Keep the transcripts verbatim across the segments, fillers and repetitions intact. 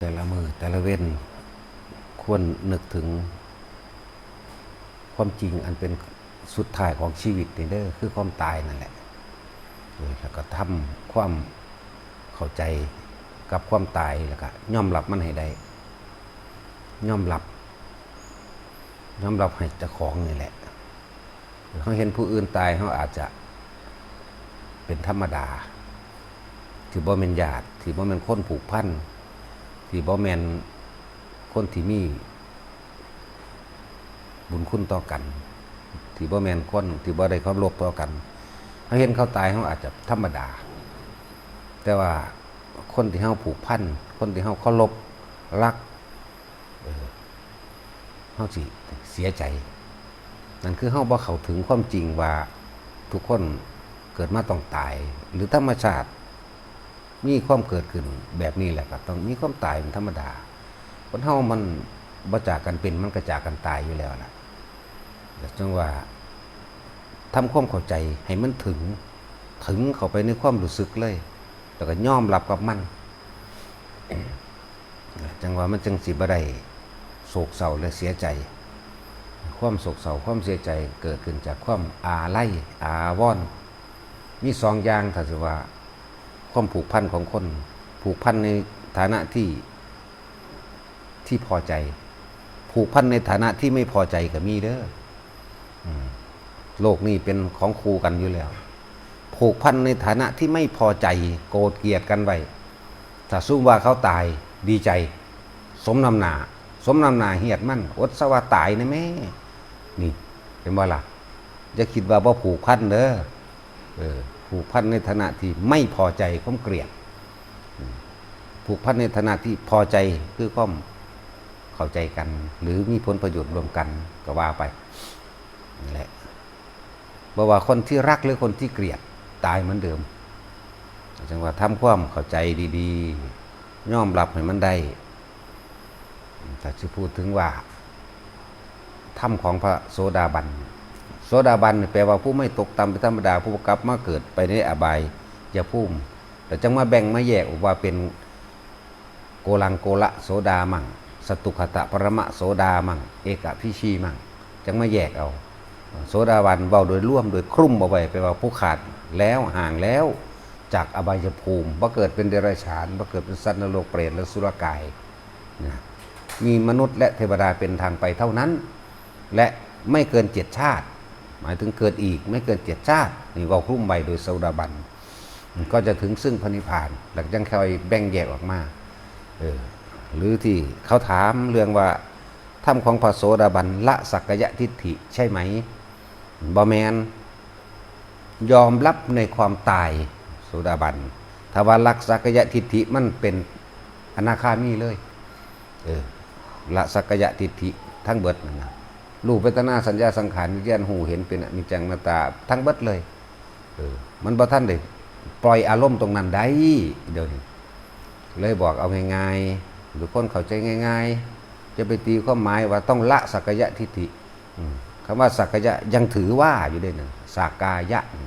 แต่ละมื้อแต่ละเว็น ควรนึกถึงความจริงอันเป็นสุดท้ายของชีวิตนี่เด้อ คือความตายนั่นแหละ เออ แล้วก็ทำความเข้าใจกับความตาย แล้วก็ยอมรับมันให้ได้ ยอมรับ ยอมรับให้เจ้าของนี่แหละ เฮาเห็นผู้อื่นตาย เฮาอาจจะเป็นธรรมดา ที่บ่แม่นญาติ ที่บ่แม่นคนผูกพัน ที่บ่แม่นคนที่มีบุญคุณต่อกัน ที่บ่แม่นคนที่บ่ได้เคารพต่อกัน เฮาเห็นเขาตาย เฮาอาจจะธรรมดา แต่ว่าคนที่เฮาผูกพัน คนที่เฮาเคารพรัก เออ เฮาสิเสียใจ นั่นคือเฮาบ่เข้าถึงความจริงว่าทุกคนเกิดมาต้องตาย หรือธรรมชาติมีความเกิดขึ้นแบบนี้แหละ ก็ต้องมีความตายเป็นธรรมดา คนเฮามันบ่จากกันเป็น มันก็จากกันตายอยู่แล้วล่ะ แต่จังว่าทำความเข้าใจให้มันถึง ถึงเข้าไปในความรู้สึกเลย แล้วก็ยอมรับกับมัน จังว่ามันจังสิบ่ได้โศกเศร้าและเสียใจ ความโศกเศร้า ความเสียใจเกิดขึ้นจากความอาลัยอาวรณ์ มีสองอย่าง ถ้าสิว่าความผูกพันของคน ผูกพันในฐานะที่ ที่พอใจ ผูกพันในฐานะที่ไม่พอใจก็มีเด้อ อืม โลกนี้เป็นของคู่กันอยู่แล้ว ผูกพันในฐานะที่ไม่พอใจ โกรธเกลียดกันไว้ ถ้าซุมว่าเขาตาย ดีใจ สมน้ำหน้า สมน้ำหน้าเฮียดมัน อดซะว่าตายนะแม่ นี่ เห็นบ่ล่ะ อย่าคิดว่าบ่ผูกพันเด้อ เออ ผูกพันในฐานะที่ไม่พอใจ ความเกลียด อืม ผูกพันในฐานะที่พอใจ คือความเข้าใจกัน หรือมีผลประโยชน์ร่วมกัน ก็ว่าไป นั่นแหละ บ่ว่าคนที่รักหรือคนที่เกลียด ตายเหมือนเดิม จังว่าทำความเข้าใจดีๆ ยอมรับให้มันได้ ถ้าสิพูดถึงว่า ธรรมของพระโสดาบัน โสดาบันนี่แปลว่าผู้ไม่ตกต่ำเป็นธรรมดา ผู้บ่กลับมาเกิดไปในอบายภูมิ แต่จังมาแบ่งมาแยกออกว่าเป็น โกลังโกละโสดามั่ง สตุคหตปรมะโสดามั่ง เอกพีชีมั่ง จังมาแยกเอา โสดาบันเว้าโดยรวม โดยคลุมเอาไว้ แปลว่าผู้ขาดแล้ว ห่างแล้ว จากอบายภูมิ บ่เกิดเป็นเดรัจฉาน บ่เกิดเป็นสัตว์นรก เปรตและอสุรกาย นะ มีมนุษย์และเทวดาเป็นทางไปเท่านั้น และไม่เกินเจ็ดชาติ หมายถึงเกิดอีกไม่เกินเจ็ดชาติ นี่เว้าคลุมไว้โดยโสดาบัน ก็จะถึงซึ่งพระนิพพาน หลังจากค่อยแบ่งแยกออกมา เออ หรือที่เขาถามเรื่องว่า ธรรมของพระโสดาบันละสักกายทิฏฐิใช่ไหม บ่แม่น ยอมรับในความตาย โสดาบัน ถ้าว่าละสักกายทิฏฐิมันเป็นอนาคามีเลย เออ ละสักกายทิฏฐิทั้งเบิดนั่นนะ รูปเวทนาสัญญาสังขารวิญญาณฮู้เห็นเป็นอนิจจังอนัตตาทั้งเบิดเลย เออ มันบ่ทันได้ปล่อยอารมณ์ตรงนั้นได้ เดี๋ยวนี้ เลยบอกเอาง่ายๆ หรือคนเข้าใจง่ายๆ จะไปตีความหมายว่าต้องละสักกายทิฏฐิ อืม คำว่าสักกายะยังถือว่าอยู่เด้นั่น สักกายะ อืม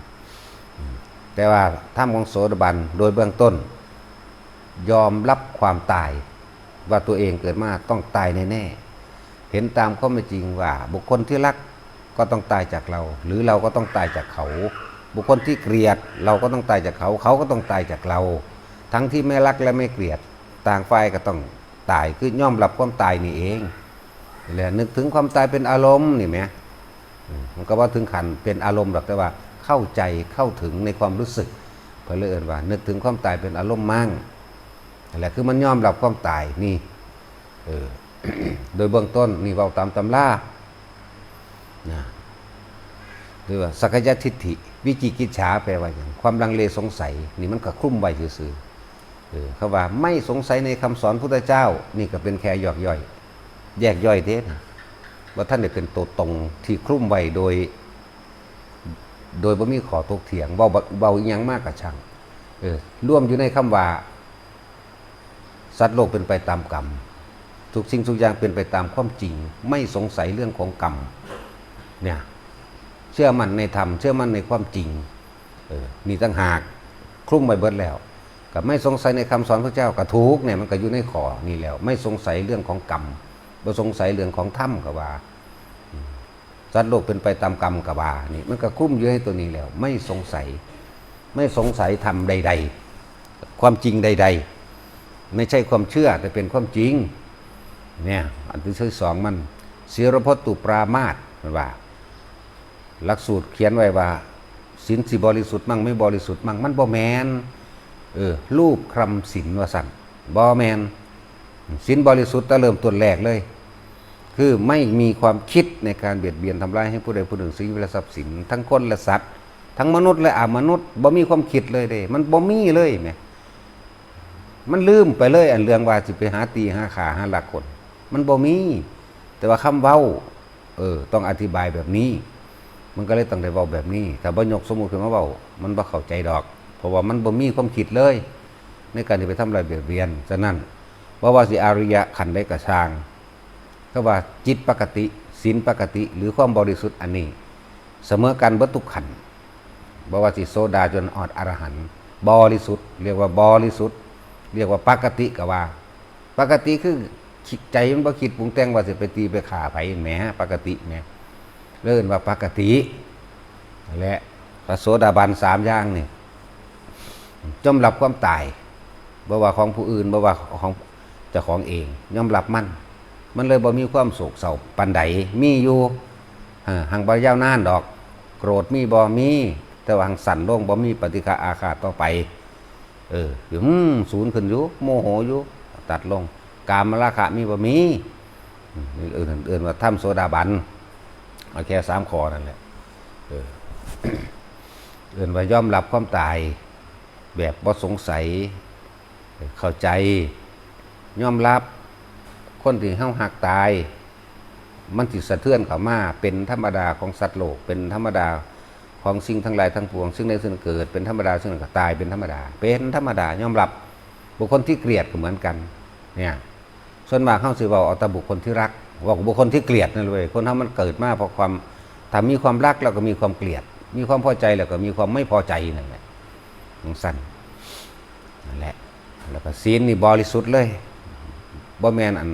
แต่ว่าธรรมของโสดาบันโดยเบื้องต้น ยอมรับความตาย ว่าตัวเองเกิดมาต้องตายแน่ๆ เห็นตามความเป็นจริงว่าบุคคลที่รักก็ต้องตายจากเรา หรือเราก็ต้องตายจากเขา บุคคลที่เกลียดเราก็ต้องตายจากเขา เขาก็ต้องตายจากเรา ทั้งที่ไม่รักและไม่เกลียด ต่างฝ่ายก็ต้องตาย คือยอมรับความตายนี่เอง และนึกถึงความตายเป็นอารมณ์นี่แหม อืม มันก็ว่าถึงขั้นเป็นอารมณ์หรอก แต่ว่าเข้าใจเข้าถึงในความรู้สึก เพิ่นเลยเอิ้นว่านึกถึงความตายเป็นอารมณ์มั่ง นั่นแหละ คือมันยอมรับความตายนี่ เออ โดยเบื้องต้นนี่เว้าตามตำรา นะ หรือว่าสักกายทิฏฐิ วิจิกิจฉาแปลว่าหยัง ความลังเลสงสัย นี่มันก็คลุมไว้ซื่อๆ เออ คำว่าไม่สงสัยในคำสอนพุทธเจ้า นี่ก็เป็นแค่ย่อยๆ แยกย่อยเด้นะ บ่ทันได้เป็นตัวตรงที่คลุมไว้โดย โดยบ่มีข้อถกเถียง เว้าบ่ เว้าอิหยังมากะช่าง เออ รวมอยู่ในคำว่า สัตว์โลกเป็นไปตามกรรม ทุกสิ่งทุกอย่างเป็นไปตามความจริง ไม่สงสัยเรื่องของกรรม เนี่ย เชื่อมั่นในธรรม เชื่อมั่นในความจริง เออ นี่ต่างหาก คลุมไว้เบิดแล้ว ก็ไม่สงสัยในคำสอนพระเจ้าก็ถูกเนี่ย มันก็อยู่ในข้อนี้แล้ว ไม่สงสัยเรื่องของกรรม บ่สงสัยเรื่องของธรรมก็ว่า อืม สัตว์โลกเป็นไปตามกรรมก็ว่า นี่มันก็คลุมอยู่ในตัวนี้แล้ว ไม่สงสัย ไม่สงสัยธรรมใดๆ ความจริงใดๆ ไม่ใช่ความเชื่อแต่เป็นความจริง เนี่ย อันที่สองมัน ศีลพจน์ตุปรามาส มันว่า หลักสูตรเขียนไว้ว่า ศีลสิบริสุทธิ์มั่งไม่บริสุทธิ์มั่ง มันบ่แม่น เออ รูปคลำศีลว่าซั่น บ่แม่น ศีลบริสุทธิ์แต่เริ่มต้นแรกเลย คือไม่มีความคิดในการเบียดเบียนทำร้ายให้ผู้ใดผู้หนึ่ง ซึ่งชีวิตและทรัพย์สิน ทั้งคนและสัตว์ ทั้งมนุษย์และอมนุษย์ บ่มีความคิดเลยเด้ มันบ่มีเลยแหม มันลืมไปเลย อันเรื่องว่าสิไปหาตีหาฆ่าหาลักคน มันบ่มี แต่ว่าคำเว้า เออ ต้องอธิบายแบบนี้ มันก็เลยต้องได้เว้าแบบนี้ ถ้าบ่ยกสมมุติขึ้นมาเว้า มันบ่เข้าใจดอก เพราะว่ามันบ่มีความคิดเลย ในการที่ไปทำร้ายเบียดเบียน ฉะนั้น บ่ว่าสิอริยะขั้นใดก็ช่าง ก็ว่าจิตปกติ ศีลปกติ หรือความบริสุทธิ์อันนี้ เสมอกันเบิดทุกขั้น บ่ว่าสิโสดาจนฮอดอรหันต์ บริสุทธิ์ เรียกว่าบริสุทธิ์ เรียกว่าปกติก็ว่า ปกติคือใจมันบ่คิดปรุงแต่งว่าสิไปตีไปฆ่าไผแหม ปกติแหม เรียกว่าปกติ และพระโสดาบันสามอย่างนี่ ยอมรับความตาย บ่ว่าของผู้อื่น บ่ว่าของเจ้าของเอง ยอมรับมัน มันเลยบ่มีความโศกเศร้าปานใด มีอยู่ อ่า หังบ่ยาวนานดอก โกรธมีบ่ มี แต่ว่าหังสั้นลง บ่มีปฏิฆะอาฆาตต่อไป เออ อยู่ อืม สูญขึ้นอยู่ โมโหอยู่ ตัดลง กามราคะมีบ่ มี อืม เอิ้น เอิ้นว่าธรรมโสดาบัน เอาแค่สามข้อนั่นแหละ เออ เอิ้นว่ายอมรับความตาย แบบบ่สงสัย เข้าใจ ยอมรับ คนที่เฮาฮักตาย มันสิสะเทือนเข้ามา เป็นธรรมดาของสัตว์โลก เป็นธรรมดาของสิ่งทั้งหลายทั้งปวง สิ่งใดสิ่งหนึ่งเกิด เป็นธรรมดา สิ่งนั้นก็ตาย เป็นธรรมดา เป็นธรรมดา ยอมรับ บุคคลที่เกลียดก็เหมือนกัน เนี่ย ส่วนมากเฮาสิเว้าเอาแต่บุคคลที่รัก เว้ากับบุคคลที่เกลียดนั่นเว้ย คนเฮามันเกิดมาเพราะความ ถ้ามีความรักแล้วก็มีความเกลียด มีความพอใจแล้วก็มีความไม่พอใจนั่นแหละ จั่งซั้น นั่นแหละ แล้วก็ศีลนี่บริสุทธิ์เลย บ่แม่นอัน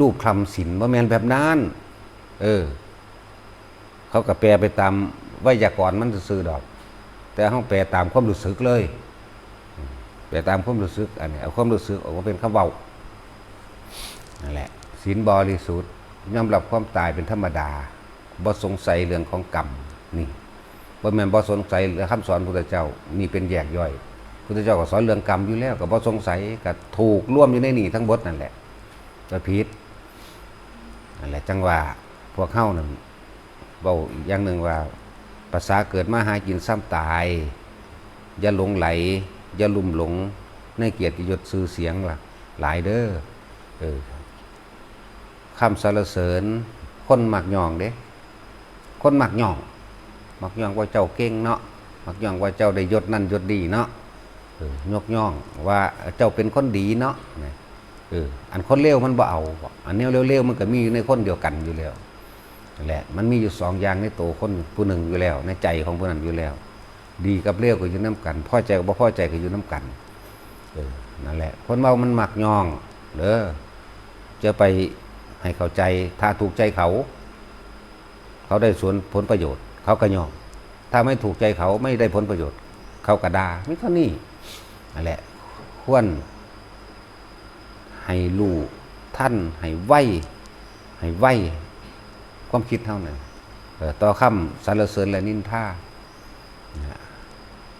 รูปคลำศีล บ่แม่นแบบนั้น เออ เขาก็แปลไปตามไวยากรณ์มันซื่อๆดอก แต่เฮาแปลตามความรู้สึกเลย แปลตามความรู้สึก อันนี้เอาความรู้สึกออกมาเป็นคำเว้า นั่นแหละ ศีลบริสุทธิ์ ยอมรับความตายเป็นธรรมดา บ่สงสัยเรื่องของกรรม นี่ บ่แม่นบ่สงสัยเรื่องคำสอนพุทธเจ้า นี่เป็นแยกย่อย พุทธเจ้าก็สอนเรื่องกรรมอยู่แล้ว ก็บ่สงสัย ก็ถูกรวมอยู่ในนี่ทั้งหมดนั่นแหละ ก็ผิด นั่นแหละ จั่งว่าพวกเฮานั่น เว้าอีกอย่างหนึ่งว่า ภาษาเกิดมาหากินซ้ำตาย อย่าหลงไหล อย่าลุ่มหลงในเกียรติยศชื่อเสียงละหลายเด้อ เออ คำสรรเสริญ คนมักย่องเด้ คนมักย่อง มักย่องว่าเจ้าเก่งเนาะ มักย่องว่าเจ้าได้ยศนั่นยศนี่เนาะ เออ ยกย่องว่าเจ้าเป็นคนดีเนาะ นะ เออ อันคนเลวมันบ่เอา อันแนวเลวๆมันก็มีอยู่ในคนเดียวกันอยู่แล้ว นั่นแหละ มันมีอยู่สองอย่างในตัวคนผู้หนึ่งอยู่แล้ว ในใจของผู้นั้นอยู่แล้ว ดีกับเลวก็อยู่นำกัน พอใจกับบ่พอใจก็อยู่นำกัน เออ นั่นแหละ คนเว้ามันมักย่อง เด้อ จะไปให้เข้าใจ ถ้าถูกใจเขา เขาได้ส่วนผลประโยชน์ เขาก็ย่อง ถ้าไม่ถูกใจเขา ไม่ได้ผลประโยชน์ เขาก็ด่า มีเท่านี้ นั่นแหละ ควร ให้รู้ทัน ให้ไว ให้ไว ความคิดเฮานั่น เอ่อ ต่อคำสรรเสริญและนินทา นะ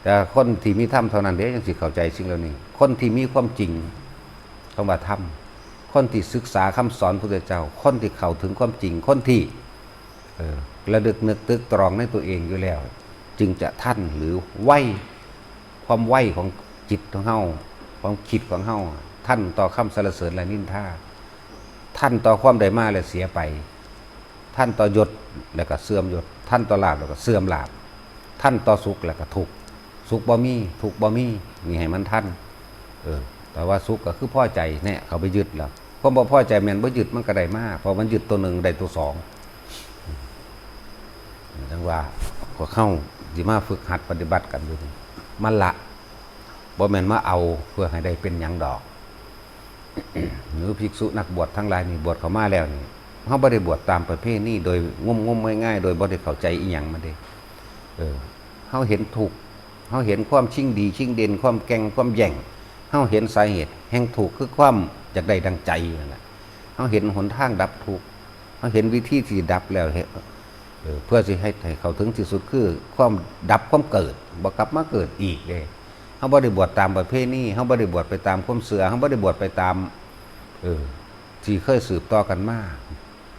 แต่คนที่มีธรรมเท่านั้นเด้ จั่งสิเข้าใจสิ่งเหล่านี้ คนที่มีความจริง คำว่าธรรม คนที่ศึกษาคำสอนพุทธเจ้า คนที่เข้าถึงความจริง คนที่ เออ ระลึกนึกตึกตรองในตัวเองอยู่แล้ว จึงจะทันหรือไว ความไวของจิตของเฮา ความคิดของเฮา ทันต่อคำสรรเสริญและนินทา ทันต่อความได้มาและเสียไป ทันต่อยศแล้วก็เสื่อมยศ ทันต่อลาภแล้วก็เสื่อมลาภ ทันต่อสุขแล้วก็ทุกข์ สุขบ่มี ทุกข์บ่มี นี่ให้มันทัน เออ แต่ว่าสุขก็คือพอใจเนี่ย เขาไปยึดแล้ว ความบ่พอใจแม่นบ่ยึดมันก็ได้มา เพราะมันยึดตัวหนึ่งได้ตัวสอง จั่งว่าพวกเฮาสิมาฝึกหัดปฏิบัติกันอยู่นี่ มันละ บ่แม่นมาเอาเพื่อให้ได้เป็นหยังดอก หรือภิกษุนักบวชทั้งหลายนี่บวชเข้ามาแล้วนี่ เฮาบ่ได้บวชตามประเพณีโดยงมๆง่ายๆ โดยบ่ได้เข้าใจอีหยังมันเด้ เออ เฮาเห็นทุกข์ เฮาเห็นความชิงดีชิงเด่น ความแก่งความแย่ง เฮาเห็นสาเหตุแห่งทุกข์คือความอยากได้ดังใจนั่นแหละ เฮาเห็นหนทางดับทุกข์ เฮาเห็นวิธีที่ดับแล้ว เออ เพื่อสิให้ ให้เข้าถึงที่สุดคือความดับความเกิด บ่กลับมาเกิดอีกเด้ เฮาบ่ได้บวชตามประเพณี เฮาบ่ได้บวชไปตามความเชื่อ เฮาบ่ได้บวชไปตาม เออ ที่เคยสืบต่อกันมา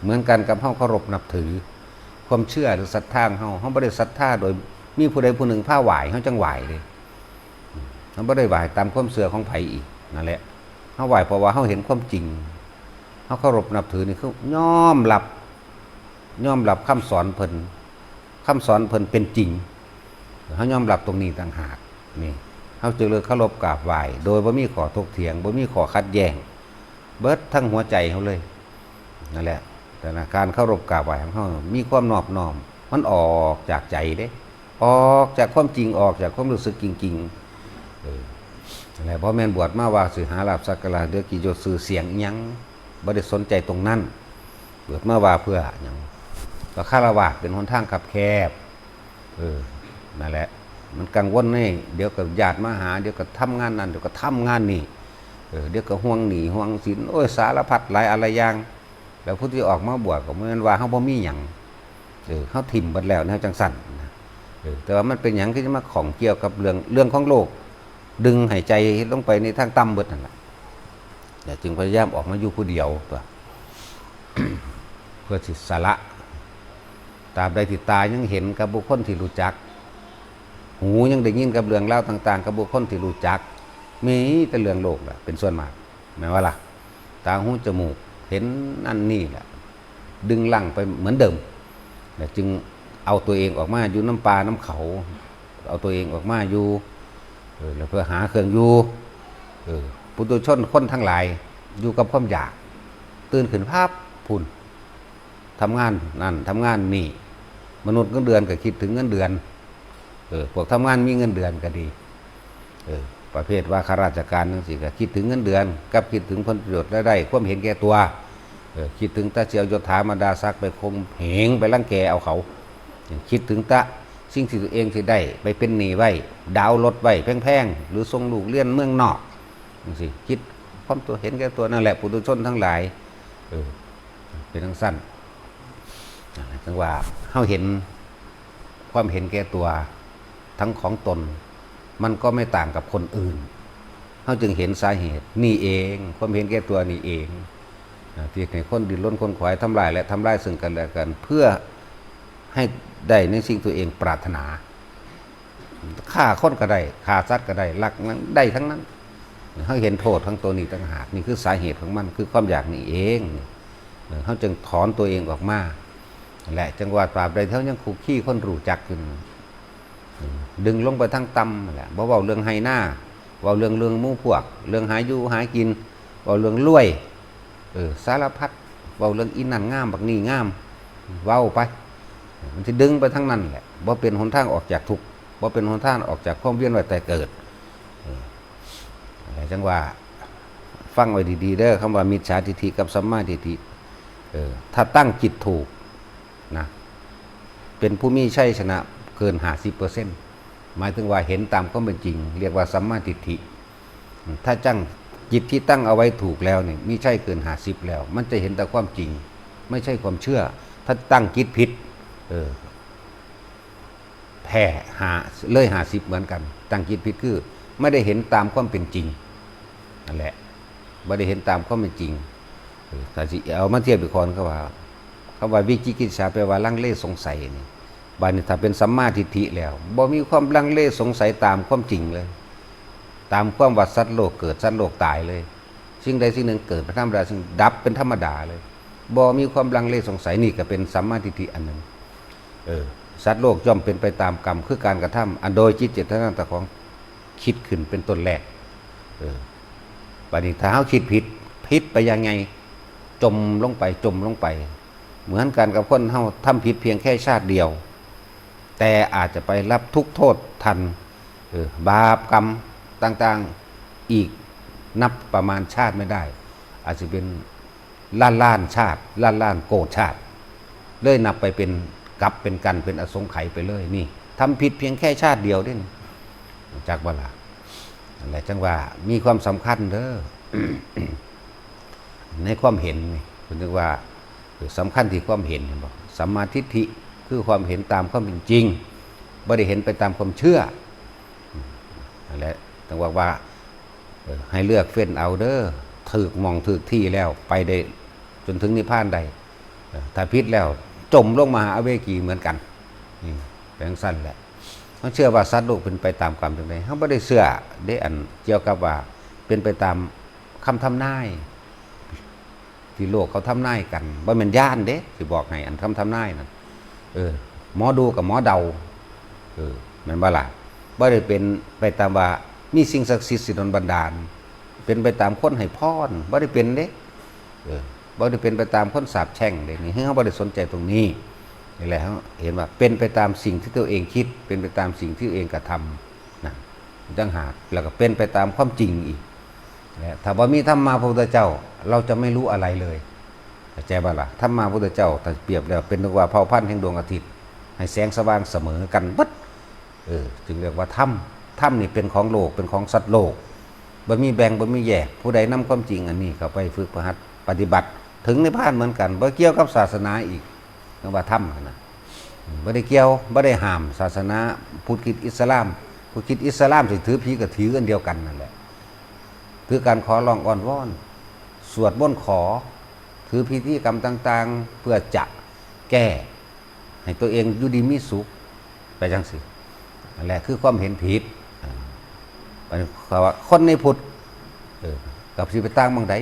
เหมือนกันกับเฮาเคารพนับถือ ความเชื่อหรือศรัทธาของเฮา เฮาบ่ได้ศรัทธาโดยมีผู้ใดผู้หนึ่งพาไหว้ เฮาจั่งไหว้เด้ เฮาบ่ได้ไหว้ตามความเชื่อของไผอีก นั่นแหละ เฮาไหว้เพราะว่าเฮาเห็นความจริง เฮาเคารพนับถือนี่คือยอมรับ ยอมรับคำสอนเพิ่น คำสอนเพิ่นเป็นจริง เฮายอมรับตรงนี้ต่างหาก นี่ เฮาจึงเลยเคารพกราบไหว้ โดยบ่มีข้อถกเถียง บ่มีข้อขัดแย้ง เบิดทั้งหัวใจเฮาเลย นั่นแหละ แต่ละการเคารพกราบไหว้ของเฮามีความนอบน้อม มันออกจากใจเด้ ออกจากความจริง ออกจากความรู้สึกจริงๆ เออ นั่นแหละ บ่แม่นบวชมาว่าสิหาลาภสักการะ หรือเกียรติยศชื่อเสียงอิหยัง บ่ได้สนใจตรงนั้น บวชมาว่าเพื่อหยัง ก็ฆราวาสเป็นหนทางคับแคบ เออ นั่นแหละ มันกังวลนี่ เดี๋ยวก็ญาติมาหา เดี๋ยวก็ทำงานนั่น เดี๋ยวก็ทำงานนี่ เออ เดี๋ยวก็ห่วงหนี้ห่วงสิน โอ้ย สารพัดหลายอะไรอย่าง แล้วผู้ที่ออกมาบวชก็บ่แม่นว่าเฮาบ่มีหยัง เออ เฮาถิ่มเบิดแล้วแนวจั่งซั้นนะ เออ แต่ว่ามันเป็นหยังคือจะมาข้องเกี่ยวกับเรื่อง เรื่องของโลก ดึงให้ใจลงไปในทางต่ำเบิดนั่นแหละ แต่จึงพยายามออกมาอยู่ผู้เดียวตั๊ว เพื่อสิสละ ตราบใดที่ตายังเห็นกับบุคคลที่รู้จัก หูยังได้ยินกับเรื่องราวต่างๆ กับบุคคลที่รู้จัก มีแต่เรื่องโลกแหละ เป็นส่วนมาก แม่นว่าล่ะ ตาหูจมูกเห็นนั่นนี่แหละ ดึงรั้งไปเหมือนเดิม แล้วจึงเอาตัวเองออกมาอยู่นำป่านำเขา เอาตัวเองออกมาอยู่ เออ แล้วเพื่อหาเครื่องอยู่ เออ ปุถุชนคนทั้งหลาย อยู่กับความอยาก ตื่นขึ้นพับพุ้น ทำงานนั่นทำงานนี่ มนุษย์เงินเดือนก็คิดถึงเงินเดือน เออ พวกทำงานมีเงินเดือนก็ดี เออ ประเภทว่าข้าราชการจั่งซี้ก็คิดถึงเงินเดือน กับคิดถึงผลประโยชน์รายได้ ความเห็นแก่ตัว เออ คิดถึงแต่สิเอายศถาบรรดาศักดิ์ไปข่มเหง ไปรังแกเอาเขา คิดถึงแต่สิ่งที่ตัวเองสิได้ ไปเป็นหนี้ไว้ ดาวน์รถไว้แพงๆ หรือส่งลูกเรียนเมืองนอกจั่งซี้ คิดความตัวเห็นแก่ตัวนั่นแหละ ปุถุชนทั้งหลาย เออ เป็นจั่งซั้น นั่นแหละ จั่งว่าเฮาเห็นความเห็นแก่ตัวทั้งของตน มันก็ไม่ต่างกับคนอื่น เฮาจึงเห็นสาเหตุนี่เอง ความเห็นแก่ตัวนี่เอง นะ ที่ให้คนดิ้นรนขวนขวายทำลายและทำลายซึ่งกันและกัน เพื่อให้ได้ในสิ่งตัวเองปรารถนา ฆ่าคนก็ได้ ฆ่าสัตว์ก็ได้ ลักนั้นได้ทั้งนั้น เฮาเห็นโทษของตัวนี้ต่างหาก นี่คือสาเหตุของมัน คือความอยากนี่เอง เออ เฮาจึงถอนตัวเองออกมา และจั่งว่าตราบใดที่เฮายังคุกคีคนรู้จักอยู่นั่น เออ ดึงลงไปทางต่ำนั่นแหละ บ่เว้าเรื่องไฮ่นา เว้าเรื่อง เรื่องหมู่พวก เรื่องหาอยู่หากิน เว้าเรื่องรวย เออ สารพัด เว้าเรื่องอีนั่นงาม บักนี่งาม เว้าไป มันสิดึงไปทางนั้นแหละ บ่เป็นหนทางออกจากทุกข์ บ่เป็นหนทางออกจากความเวียนว่ายตายเกิด เออ นั่นแหละ จั่งว่า ฟังไว้ดีๆ เด้อ คำว่ามิจฉาทิฏฐิกับสัมมาทิฏฐิ เออ ถ้าตั้งจิตถูกนะ เป็นผู้มีชัยชนะเกิน ห้าสิบเปอร์เซ็นต์ หมายถึงว่าเห็นตามความเป็นจริง เรียกว่าสัมมาทิฏฐิ ถ้าตั้งจิตที่ตั้งเอาไว้ถูกแล้วเนี่ย มีชัยเกิน ห้าสิบ แล้ว มันจะเห็นแต่ความจริง ไม่ใช่ความเชื่อ ถ้าตั้งจิตผิด เออ แพ้ ห้า เลย ห้าสิบ เหมือนกัน ตั้งจิตผิดคือไม่ได้เห็นตามความเป็นจริง นั่นแหละ บ่ได้เห็นตามความเป็นจริง เออ ถ้าสิเอามาเทียบอีกข้อหนึ่ง เขาว่า คำว่าวิจิกิจฉาแปลว่าลังเลสงสัยนี่ บัดนี้ถ้าเป็นสัมมาทิฏฐิแล้ว บ่มีความลังเลสงสัยตามความจริงเลย ตามความว่าสัตว์โลกเกิด สัตว์โลกตายเลย สิ่งใดสิ่งหนึ่งเกิดเป็นธรรมดา สิ่งดับเป็นธรรมดาเลย บ่มีความลังเลสงสัย นี่ก็เป็นสัมมาทิฏฐิอันหนึ่ง เออ สัตว์โลกย่อมเป็นไปตามกรรม คือการกระทำ อันโดยจิตเจตนาเจ้าของคิดขึ้นเป็นต้นแรก เออ บัดนี้ถ้าเฮาคิดผิด ผิดไปยังไง จมลงไป จมลงไป เหมือนกันกับคนเฮาทำผิดเพียงแค่ชาติเดียว แต่อาจจะไปรับทุกข์โทษทัน เออ บาปกรรม ต่างๆ อีกนับประมาณชาติไม่ได้ อาจจะเป็นล้านล้านชาติ ล้านล้านโกดชาติ เลยนับไปเป็นกับเป็นกันเป็นอสงไขยไปเลยนี่ ทำผิดเพียงแค่ชาติเดียวเด้นี่ จักบ่ล่ะ นั่นแหละจังว่ามีความสำคัญเด้อ ในความเห็นนี่ คุณนึกว่า เออ สำคัญที่ความเห็น เห็นบ่ สัมมาทิฏฐิ คือความเห็นตามความเป็นจริง บ่ได้เห็นไปตามความเชื่อ อืม นั่นแหละจังว่าว่า เออ ให้เลือกเฟ้นเอาเด้อ ถืกหม่องถืกที่แล้วไปได้จนถึงนิพพานได้ เออ ถ้าผิดแล้วจมลงมหาอเวจีเหมือนกัน นี่ เป็นจั่งซั้นแหละ เฮาเชื่อว่าสัตว์โลกเป็นไปตามกรรมจั่งใด เฮาบ่ได้เชื่อเด้ อันเกี่ยวกับว่าเป็นไปตามคำทำนาย ที่โลกเขาทำนายกัน บ่แม่นยานเด้ สิบอกให้ อันคำทำนายนั่น เออ หมอดูกับหมอเดา เออ แม่นบ่ล่ะ บ่ได้เป็นไปตามว่ามีสิ่งศักดิ์สิทธิ์สิดลบันดาล เป็นไปตามคนให้พร บ่ได้เป็นเด้ เออ บ่ได้เป็นไปตามคนสาปแช่งเด้ นี่ เฮาบ่ได้สนใจตรงนี้ นี่แหละ เฮาเห็นว่าเป็นไปตามสิ่งที่ตัวเองคิด เป็นไปตามสิ่งที่ตัวเองกระทำ นะ ต่างหาก แล้วก็เป็นไปตามความจริงอีก และถ้าบ่มีธรรมะพระพุทธเจ้า เราจะไม่รู้อะไรเลย เข้าใจบ่ล่ะ ธรรมะพระพุทธเจ้า ถ้าเปรียบแล้วเป็นนึกว่าเผ่าพันธุ์แห่งดวงอาทิตย์ ให้แสงสว่างเสมอกันเบิด เออ จึงเรียกว่าธรรม ธรรมนี่เป็นของโลก เป็นของสัตว์โลก บ่มีแบ่ง บ่มีแยก ผู้ใดนำความจริงอันนี้เข้าไปฝึกปฏิบัติ ถึงนิพพานเหมือนกัน บ่เกี่ยวกับศาสนาอีก เรียกว่าธรรมนะ บ่ได้เกี่ยว บ่ได้ห้าม ศาสนาพุทธคริสต์อิสลาม พุทธคริสต์อิสลามสิถือผีก็ถืออันเดียวกันนั่นแหละ ถือการขอร้องอ้อนวอน สวดมนต์ขอ ถือพิธีกรรมต่างๆ เพื่อจะแก้ให้ตัวเองอยู่ดีมีสุข ไปจั่งซี้ นั่นแหละคือความเห็นผิด อ่า บัดนี้เขาว่าคนในพุทธ เออ กับสิไปต่างหม่องใด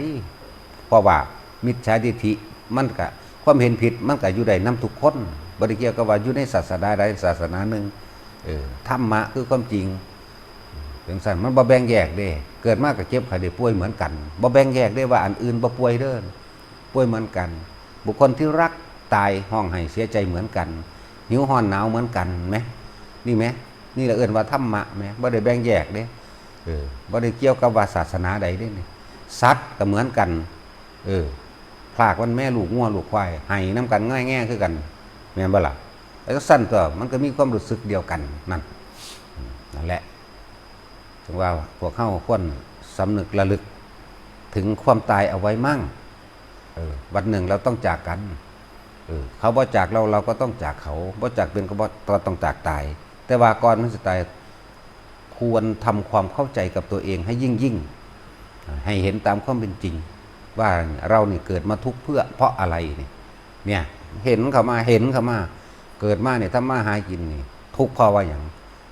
เพราะว่ามิจฉาทิฏฐิมันก็ ความเห็นผิดมันก็อยู่ได้นำทุกคน บ่ได้เกี่ยวกับว่าอยู่ในศาสนาใดศาสนาหนึ่ง เออ ธรรมะคือความจริง จั่งซั้นมันบ่แบ่งแยกเด้ เกิดมาก็เจ็บไข้ได้ป่วยเหมือนกัน บ่แบ่งแยกเด้ว่าอันอื่นบ่ป่วยเด้อ ป่วยเหมือนกัน บุคคลที่รักตายร้องไห้เสียใจเหมือนกัน หิวร้อนหนาวเหมือนกันแหม นี่แหม นี่แหละเอิ้นว่าธรรมะแหม บ่ได้แบ่งแยกเด้ เออ บ่ได้เกี่ยวกับว่าศาสนาใดเด้นี่ สัตว์ก็เหมือนกัน เออ พรากมันแม่ลูกงัวลูกควาย ไห้นำกันง่อยแง่คือกัน แม่นบ่ล่ะ แล้วก็ซั่นตัว มันก็มีความรู้สึกเดียวกันนั่น อืม นั่นแหละ ถึงว่าพวกเฮาควรสำนึกระลึกถึงความตายเอาไว้มั่ง เออ วันหนึ่งเราต้องจากกัน เออ เขาบ่จากเรา เราก็ต้องจากเขา บ่จากเป็นก็บ่ ก็ต้องจากตาย แต่ว่าก่อนมันสิตาย ควรทำความเข้าใจกับตัวเองให้ยิ่งๆ ให้เห็นตามความเป็นจริง ว่าเรานี่เกิดมาทุกข์เพื่อ เพราะอะไรนี่ เนี่ย เห็นเข้ามา เห็นเข้ามา เกิดมาเนี่ยทำมาหากินนี่ ทุกข์เพราะว่าหยัง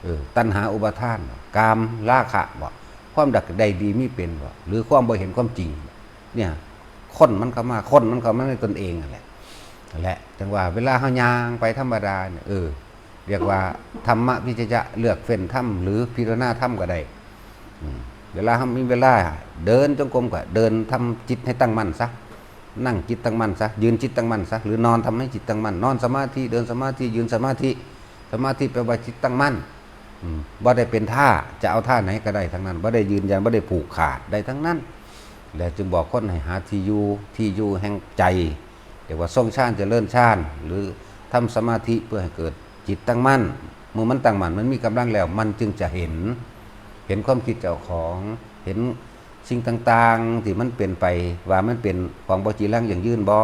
เออ ตัณหาอุปาทานบ่ กามราคะบ่ ความอยากได้ดีมีเป็นบ่ หรือความบ่เห็นความจริงบ่ เนี่ย ค้นมันเข้ามา ค้นมันเข้ามาในตนเองนั่นแหละ นั่นแหละ จังว่าเวลาเฮาย่างไปธรรมดาเนี่ย เออ เรียกว่าธรรมวิจยะ เลือกเฟ้นธรรม หรือพิจารณาธรรมก็ได้ อืม เวลาเฮามีเวลาเดินจงกรมก็เดินทำจิตให้ตั้งมั่นซะ นั่งจิตตั้งมั่นซะ ยืนจิตตั้งมั่นซะ หรือนอนทำให้จิตตั้งมั่น นอนสมาธิ เดินสมาธิ ยืนสมาธิ สมาธิแปลว่าจิตตั้งมั่น อืม บ่ได้เป็นท่า จะเอาท่าไหนก็ได้ทั้งนั้น บ่ได้ยืนยัน บ่ได้ผูกขาด ได้ทั้งนั้น แล้วจึงบอกคนให้หาที่อยู่ ที่อยู่แห่งใจ เรียกว่าทรงฌาน เจริญฌาน หรือทำสมาธิเพื่อให้เกิดจิตตั้งมั่น เมื่อมันตั้งมั่น มันมีกำลังแล้ว มันจึงจะเห็น เห็นความคิดเจ้าของ เห็นสิ่งต่างๆ ที่มันเป็นไป ว่ามันเป็นของบ่จีรังยั่งยืนบ่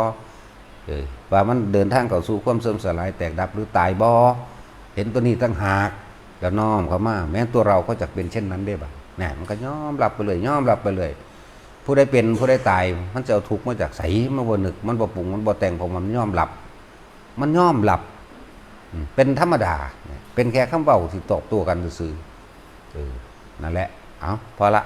เออ ว่ามันเดินทางเข้าสู่ความเสื่อมสลายแตกดับหรือตายบ่ เห็นตัวนี้ต่างหาก แล้วน้อมเข้ามา แม้ตัวเราก็จะเป็นเช่นนั้นได้บ่ เนี่ย มันก็ยอมรับไปเลย ยอมรับไปเลย ผู้ใดเป็น ผู้ใดตาย มันจะเอาทุกข์มาจากไส มันบ่นึก มันบ่ปรุง มันบ่แต่ง เพราะมันยอมรับ มันยอมรับ อืม เป็นธรรมดา เป็นแค่คำเว้าที่ตอบโต้กันซื่อๆ เออ นั่นแหละ เอา พอละ